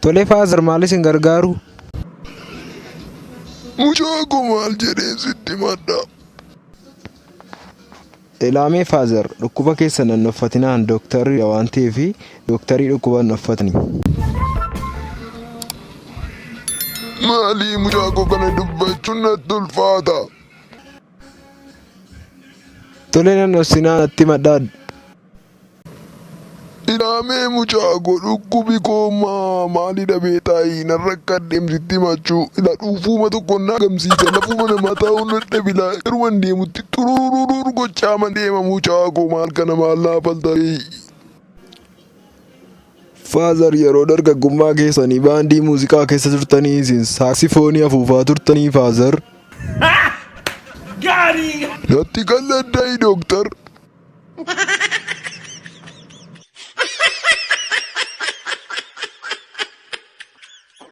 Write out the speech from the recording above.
Tole father maal isin gargaaru? Mucaa koo maal jedheen sitti himadha? Ilaamee father dhukkuba keessan nan dhoffatinaan dooktarri waan ta'eef dooktarii dhukkuba hin dhoffatani. Maalii mucaa koo kana dubbachuun natti ulfaata. Tole nan dhossinaa natti himadhaa. Ilaamee mucaa koo dhukkubi koo maa maalidha beetaayi nan rakkadheem sitti himachuu ila dhuufuuma tokko na gamsiisa lafuma namaa taa'uun dadhabe laa garuman deemutti xurururur gochaaman deema mucaa koo maal kana maal naa faltaree. Father yeroo dargaggummaa keessanii baandii muuziqaa keessa turtanii isin saaksifoonii afuufaa turtanii father? Natti qalladdayi dooktar.